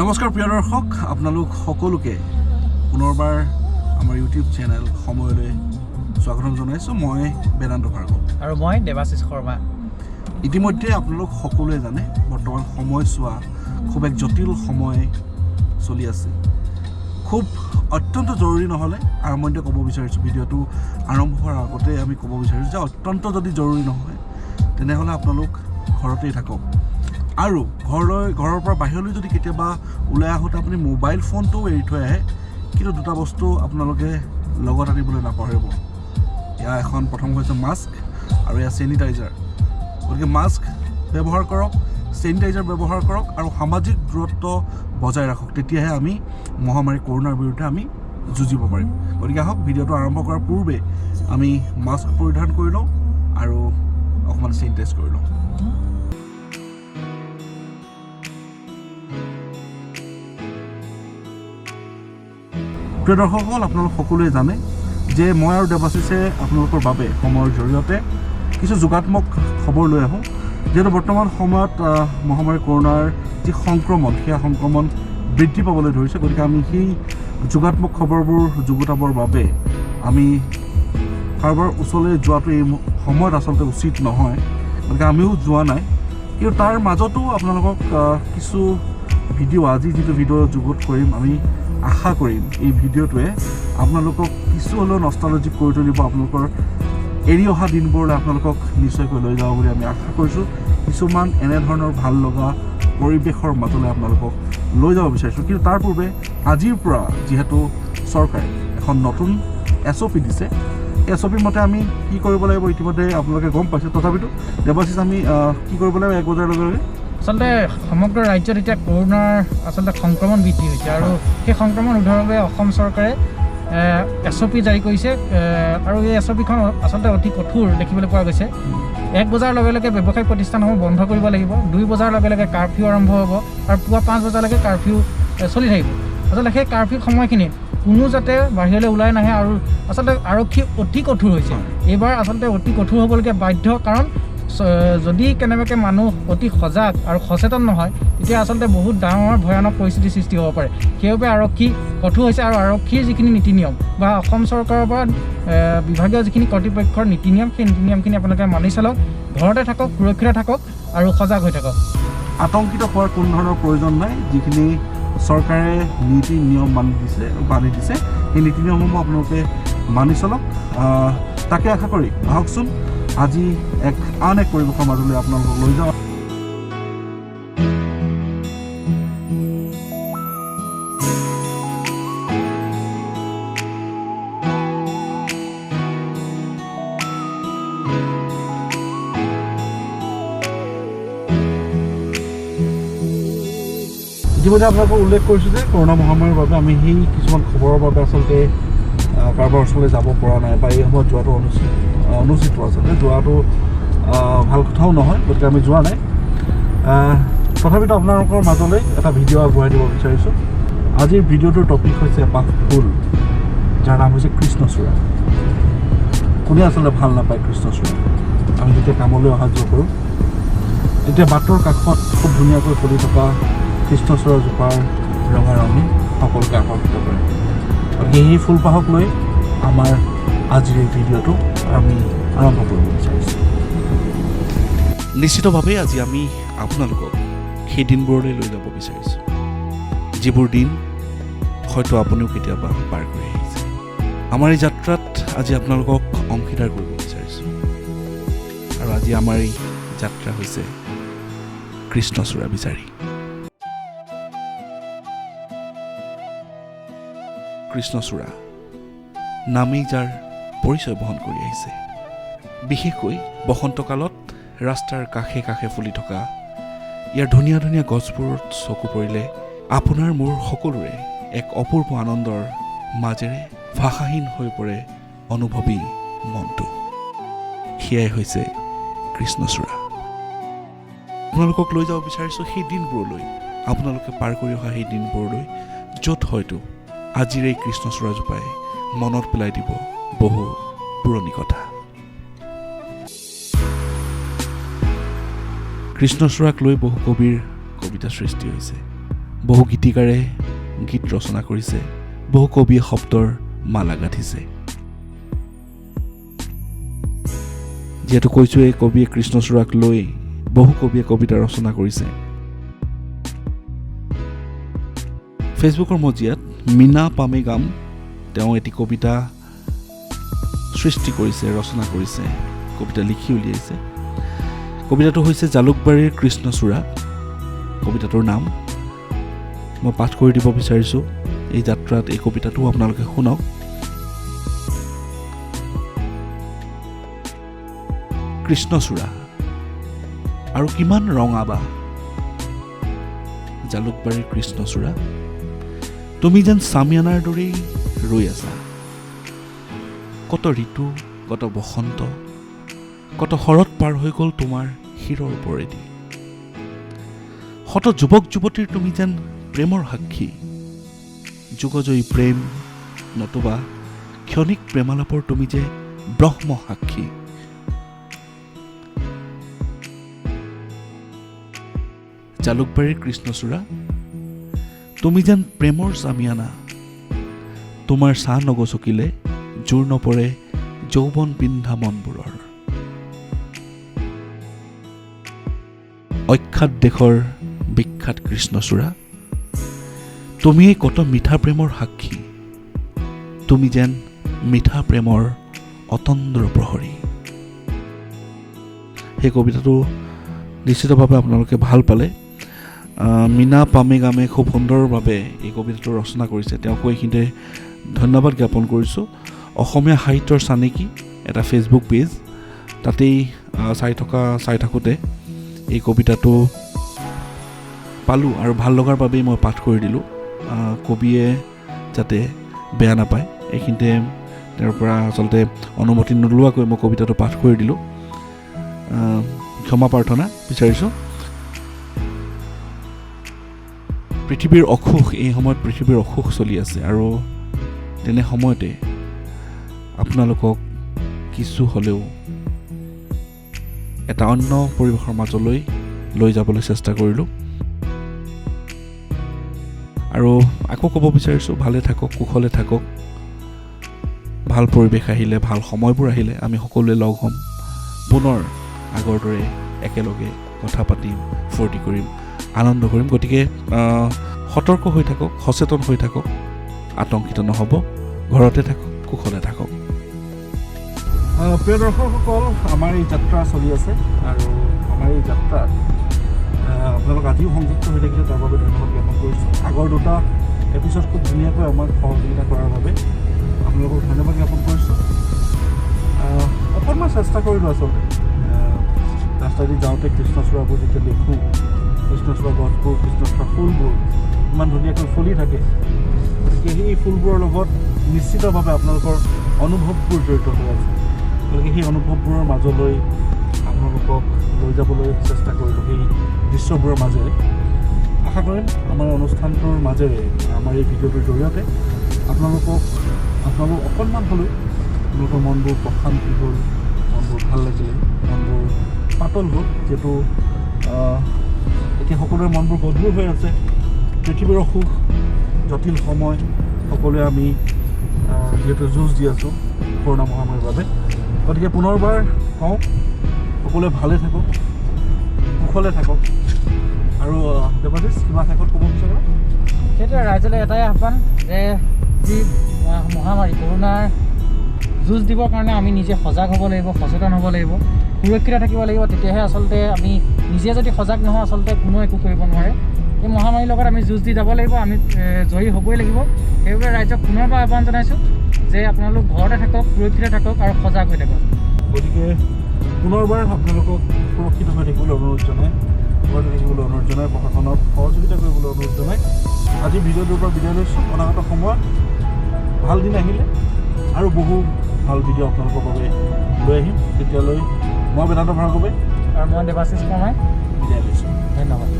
নমস্কাৰ প্ৰিয় দৰ্শক, আপোনালোক সকলোকে পুনৰবাৰ আমাৰ ইউটিউব চেনেল সময়লৈ স্বাগতম জনাইছোঁ। মই বেদান্ত ভাৰ্গৱ আৰু মই দেৱাশিষ শৰ্মা। ইতিমধ্যে আপোনালোক সকলোৱে জানে বৰ্তমান সময়ছোৱা খুব এক জটিল সময় চলি আছে। খুব অত্যন্ত জৰুৰী নহ'লে আৰম্ভণিতে ক'ব বিচাৰিছোঁ, ভিডিঅ'টো আৰম্ভ হোৱাৰ আগতে আমি ক'ব বিচাৰিছোঁ যে অত্যন্ত যদি জৰুৰী নহয় তেনেহ'লে আপোনালোক ঘৰতেই থাকক আৰু ঘৰৰ পৰা বাহিৰলৈ যদি কেতিয়াবা ওলাই আহোঁতে আপুনি মোবাইল ফোনটোও এৰি থৈ আহে, কিন্তু দুটা বস্তু আপোনালোকে লগত আনিবলৈ নাপাহৰিব। এয়া এখন প্ৰথম হৈছে মাস্ক আৰু এয়া চেনিটাইজাৰ। গতিকে মাস্ক ব্যৱহাৰ কৰক, চেনিটাইজাৰ ব্যৱহাৰ কৰক আৰু সামাজিক দূৰত্ব বজাই ৰাখক, তেতিয়াহে আমি মহামাৰী কৰোণাৰ বিৰুদ্ধে আমি যুঁজিব পাৰিম। গতিকে আহক, ভিডিঅ'টো আৰম্ভ কৰাৰ পূৰ্বে আমি মাস্ক পৰিধান কৰি লওঁ আৰু অকণমান চেনিটাইজ কৰি লওঁ। প্ৰিয় দৰ্শকসকল, আপোনালোক সকলোৱে জানে যে মই আৰু দেৱাশিষে আপোনালোকৰ বাবে সময়ৰ জৰিয়তে কিছু যোগাত্মক খবৰ লৈ আহোঁ। যিহেতু বৰ্তমান সময়ত মহামাৰী কৰোণাৰ যি সংক্ৰমণ, সেয়া সংক্ৰমণ বৃদ্ধি পাবলৈ ধৰিছে, গতিকে আমি সেই যোগাত্মক খবৰবোৰ যুগুতাবৰ বাবে আমি কাৰোবাৰ ওচৰলৈ যোৱাটো এই সময়ত আচলতে উচিত নহয়, গতিকে আমিও যোৱা নাই। কিন্তু তাৰ মাজতো আপোনালোকক কিছু ভিডিঅ', আজি যিটো ভিডিঅ' যুগুত কৰিম, আমি আশা কৰিম এই ভিডিঅ'টোৱে আপোনালোকক কিছু হ'লেও নষ্টালজিক কৰি তুলিব, আপোনালোকৰ এৰি অহা দিনবোৰলৈ আপোনালোকক নিশ্চয়কৈ লৈ যাব বুলি আমি আশা কৰিছোঁ। কিছুমান এনেধৰণৰ ভাল লগা পৰিৱেশৰ মাজলৈ আপোনালোকক লৈ যাব বিচাৰিছোঁ। কিন্তু তাৰ পূৰ্বে আজিৰ পৰা যিহেতু চৰকাৰে এখন নতুন SOP দিছে, SOP মতে আমি কি কৰিব লাগিব ইতিমধ্যে আপোনালোকে গম পাইছে। তথাপিতো দেৱাশিষ, আমি কি কৰিব লাগিব 1 বজাৰ লগে লগে? আচলতে সমগ্ৰ ৰাজ্যত এতিয়া কৰোণাৰ আচলতে সংক্ৰমণ বৃদ্ধি হৈছে আৰু সেই সংক্ৰমণ ৰোধৰ বাবে অসম চৰকাৰে SOP জাৰি কৰিছে আৰু এই SOP খন আচলতে অতি কঠোৰ দেখিবলৈ পোৱা গৈছে। 1 বজাৰ লগে লগে ব্যৱসায়িক প্ৰতিষ্ঠানসমূহ বন্ধ কৰিব লাগিব, 2 বজাৰ লগে লগে কাৰফিউ আৰম্ভ হ'ব আৰু পুৱা 5 বজালৈকে কাৰফিউ চলি থাকিব। আচলতে সেই কাৰফিউ সময়খিনিত কোনো যাতে বাহিৰলৈ ওলাই নাহে আৰু আচলতে আৰক্ষী অতি কঠোৰ হৈছে। এইবাৰ আচলতে অতি কঠোৰ হ'বলগীয়া বাধ্য, কাৰণ যদি কেনেবাকৈ মানুহ অতি সজাগ আৰু সচেতন নহয় তেতিয়া আচলতে বহুত ডাঙৰ ভয়ানক পৰিস্থিতিৰ সৃষ্টি হ'ব পাৰে। সেইবাবে আৰক্ষী কঠোৰ হৈছে আৰু আৰক্ষীৰ যিখিনি নীতি নিয়ম বা অসম চৰকাৰৰ পৰা বিভাগীয় যিখিনি কৰ্তৃপক্ষৰ নীতি নিয়ম, সেই নীতি নিয়মখিনি আপোনালোকে মানি চলক, ঘৰতে থাকক, সুৰক্ষিত থাকক আৰু সজাগ হৈ থাকক। আতংকিত হোৱাৰ কোনো ধৰণৰ প্ৰয়োজন নাই। যিখিনি চৰকাৰে নীতি নিয়ম বান্ধি দিছে, সেই নীতি নিয়মসমূহ আপোনালোকে মানি চলক, তাকে আশা কৰি আহকচোন আজি আন এক পৰিৱেশৰ মাজলৈ আপোনালোকক লৈ যাওঁ। ইতিমধ্যে আপোনালোকক উল্লেখ কৰিছোঁ যে কৰোণা মহামাৰীৰ বাবে আমি সেই কিছুমান খবৰৰ বাবে আচলতে কাৰোবাৰ ওচৰলৈ যাব পৰা নাই বা এই সময়ত যোৱাটো অনুচিত আচলতে যোৱাটো ভাল কথাও নহয়, গতিকে আমি যোৱা নাই। তথাপিতো আপোনালোকৰ মাজলৈ এটা ভিডিঅ' আগবঢ়াই দিব বিচাৰিছোঁ। আজিৰ ভিডিঅ'টোৰ টপিক হৈছে এপাহ ফুল, যাৰ নাম হৈছে কৃষ্ণচূড়া। কোনে আচলতে ভাল নাপায় কৃষ্ণচূড়া? আমি যেতিয়া কামলৈ অহা যোৱা কৰোঁ তেতিয়া বাটৰ কাষত খুব ধুনীয়াকৈ ফুলি থকা কৃষ্ণচূড়া জোপাৰ ৰঙা ৰঙে সকলোকে আকৰ্ষিত কৰে। গতিকে সেই ফুলপাহক লৈ আমাৰ আজিৰ এই ভিডিঅ'টো আমি আৰম্ভ কৰিব বিচাৰিছোঁ। নিশ্চিতভাৱেই আজি আমি আপোনালোকক সেই দিনবোৰলৈ লৈ যাব বিচাৰিছোঁ, যিবোৰ দিন হয়তো আপুনিও কেতিয়াবা পাৰ কৰি আহিছে। আমাৰ এই যাত্ৰাত আজি আপোনালোকক অংশীদাৰ কৰিব বিচাৰিছোঁ আৰু আজি আমাৰ এই যাত্ৰা হৈছে কৃষ্ণচূড়া বিচাৰি। কৃষ্ণচূড়া নামেই যাৰ পৰিচয় বহন কৰি আহিছে। বিশেষকৈ বসন্তকালত ৰাস্তাৰ কাষে কাষে ফুলি থকা ইয়াৰ ধুনীয়া ধুনীয়া গছবোৰত চকু পৰিলে আপোনাৰ মোৰ সকলোৰে এক অপূৰ্ব আনন্দৰ মাজেৰে ভাষাহীন হৈ পৰে অনুভৱী মনটো। সেয়াই হৈছে কৃষ্ণচূড়া। আপোনালোকক লৈ যাব বিচাৰিছোঁ সেই দিনবোৰলৈ, আপোনালোকে পাৰ কৰি অহা সেই দিনবোৰলৈ, য'ত হয়তো আজিৰ এই কৃষ্ণচূড়াজোপাই মনত পেলাই দিব বহু পুৰণি কথা। কৃষ্ণচূড়াক লৈ বহু কবিৰ কবিতা সৃষ্টি হৈছে, বহু গীতিকাৰে গীত ৰচনা কৰিছে, বহু কবিয়ে শব্দৰ মালা গাঁঠিছে। যিহেতু কৈছোঁ এই কবিয়ে কৃষ্ণচূড়াক লৈ বহু কবিয়ে কবিতা ৰচনা কৰিছে। ফেচবুকৰ মজিয়াত মীনা পামেগাম তেওঁ এটি কবিতা সৃষ্টি কৰিছে, ৰচনা কৰিছে, কবিতা লিখি উলিয়াইছে। কবিতাটো হৈছে জালুকবাৰীৰ কৃষ্ণচূড়া। কবিতাটোৰ নাম মই পাঠ কৰি দিব বিচাৰিছোঁ। এই যাত্ৰাত এই কবিতাটো আপোনালোকে শুনক। কৃষ্ণচূড়া আৰু কিমান ৰঙাবা, জালুকবাৰীৰ কৃষ্ণচূড়া, তুমি যেন চামিয়ানাৰ দৰেই ৰৈ আছা। কত ঋতু, কত বসন্ত, কত শৰৎ পাৰ হৈ গ'ল তোমাৰ শিৰৰ ওপৰেদি। শত যুৱক যুৱতীৰ তুমি যেন প্ৰেমৰ সাক্ষী। যুগজয়ী প্ৰেম নতুবা ক্ষণিক প্ৰেমালাপৰ তুমি যে ব্ৰহ্ম সাক্ষী। জালুকবাৰীৰ কৃষ্ণচূড়া, তুমি যেন প্ৰেমৰ চামিয়ানা। তোমাৰ চাহ নগচকিলে জোৰ নপৰে যৌৱন পিন্ধা মনবোৰৰ। অখ্যাত দেশৰ বিখ্যাত কৃষ্ণচূড়া, তুমিয়েই কত মিঠা প্ৰেমৰ সাক্ষী। তুমি যেন মিঠা প্ৰেমৰ অতন্দ্ৰ প্ৰহৰী। সেই কবিতাটো নিশ্চিতভাৱে আপোনালোকে ভাল পালে। মীনা পামেগামে খুব সুন্দৰভাৱে এই কবিতাটো ৰচনা কৰিছে। তেওঁকো এইখিনিতে ধন্যবাদ জ্ঞাপন কৰিছোঁ। অসমীয়া সাহিত্যৰ চানেকি এটা ফেচবুক পেজ, তাতেই চাই থাকোঁতে এই কবিতাটো পালোঁ আৰু ভাল লগাৰ বাবেই মই পাঠ কৰি দিলোঁ। কবিয়ে যাতে বেয়া নাপায় এইখিনিতে তেওঁৰ পৰা আচলতে অনুমতি নোলোৱাকৈ মই কবিতাটো পাঠ কৰি দিলোঁ। ক্ষমা প্ৰাৰ্থনা বিচাৰিছোঁ। পৃথিৱীৰ অসুখ, এই সময়ত পৃথিৱীৰ অসুখ চলি আছে আৰু তেনে সময়তে আপোনালোকক কিছু হ'লেও এটা অন্য পৰিৱেশৰ মাজলৈ লৈ যাবলৈ চেষ্টা কৰিলোঁ। আৰু আকৌ ক'ব বিচাৰিছোঁ, ভালে থাকক, কুশলে থাকক। ভাল পৰিৱেশ আহিলে, ভাল সময়বোৰ আহিলে আমি সকলোৱে লগ হ'ম, পুনৰ আগৰ দৰে একেলগে কথা পাতিম, ফূৰ্তি কৰিম, আনন্দ কৰিম। গতিকে সতৰ্ক হৈ থাকক, সচেতন হৈ থাকক, আতংকিত নহ'ব, ঘৰতে থাকক, কুশলে থাকক। প্ৰিয় দৰ্শকসকল, আমাৰ এই যাত্ৰা চলি আছে আৰু আমাৰ এই যাত্ৰাত আপোনালোক আজিও সংযুক্ত হৈ থাকিলে তাৰ বাবে ধন্যবাদ জ্ঞাপন কৰিছোঁ। আগৰ দুটা এপিছ'ড খুব ধুনীয়াকৈ আমাক সহযোগিতা কৰাৰ বাবে আপোনালোকক ধন্যবাদ জ্ঞাপন কৰিছোঁ। অকণমান চেষ্টা কৰিলোঁ আচলতে, ৰাস্তাদি যাওঁতে কৃষ্ণচূড়াবোৰ যেতিয়া দেখোঁ, কৃষ্ণচূড়া গছবোৰ, কৃষ্ণচূড়া ফুলবোৰ ইমান ধুনীয়াকৈ ফুলি থাকে, গতিকে সেই ফুলবোৰৰ লগত নিশ্চিতভাৱে আপোনালোকৰ অনুভৱবোৰ জড়িত হৈ আছে। গতিকে সেই অনুভৱবোৰৰ মাজলৈ আপোনালোকক লৈ যাবলৈ চেষ্টা কৰিলোঁ সেই দৃশ্যবোৰৰ মাজেৰে। আশা কৰিম আমাৰ অনুষ্ঠানটোৰ মাজেৰে, আমাৰ এই ভিডিঅ'টোৰ জৰিয়তে আপোনালোক অকণমান হ'লেও আপোনালোকৰ মনবোৰ প্ৰশান্তি হ'ল, মনবোৰ ভাল লাগিলে, মনবোৰ পাতল হ'ল। যিহেতু এতিয়া সকলোৰে মনবোৰ গধুৰ হৈ আছে, পৃথিৱীৰ অসুখ, জটিল সময়, সকলোৱে আমি যিহেতু যুঁজ দি আছোঁ কৰোণা মহামাৰীৰ বাবে। গতিকে পুনৰবাৰ কওঁ, সকলোৱে ভালে থাকক, কুশলে থাকক। আৰু দেৱাশিষ, কিবা শেষত ক'ব বিচাৰে? সেইটোৱে ৰাইজলৈ এটাই আহ্বান যে যি মহামাৰী কৰোণাৰ যুঁজ দিবৰ কাৰণে আমি নিজে সজাগ হ'ব লাগিব, সচেতন হ'ব লাগিব, সুৰক্ষিত থাকিব লাগিব। তেতিয়াহে আচলতে আমি নিজে যদি সজাগ নহওঁ, আচলতে কোনো একো কৰিব নোৱাৰে। এই মহামাৰীৰ লগত আমি যুঁজ দি যাব লাগিব, আমি জয়ী হ'বই লাগিব। সেইবাবে ৰাইজক পুনৰবাৰ আহ্বান জনাইছোঁ যে আপোনালোক ঘৰতে থাকক, সুৰক্ষিত থাকক আৰু সজাগ হৈ থাকক। গতিকে পুনৰবাৰ আপোনালোকক সুৰক্ষিত হৈ থাকিবলৈ অনুৰোধ জনাই, ঘৰতে থাকিবলৈ অনুৰোধ জনাই, প্ৰশাসনক সহযোগিতা কৰিবলৈ অনুৰোধ জনাই আজি ভিডিঅ'টোৰ পৰা বিদায় লৈছোঁ। অনাগত সময়ত ভাল দিন আহিলে আৰু বহু ভাল ভিডিঅ' আপোনালোকৰ বাবে লৈ আহিম। তেতিয়ালৈ মই বেদান্ত ভাৰ্গৱে আৰু মই দেৱাশিষ শৰ্মাই বিদায় লৈছোঁ। ধন্যবাদ।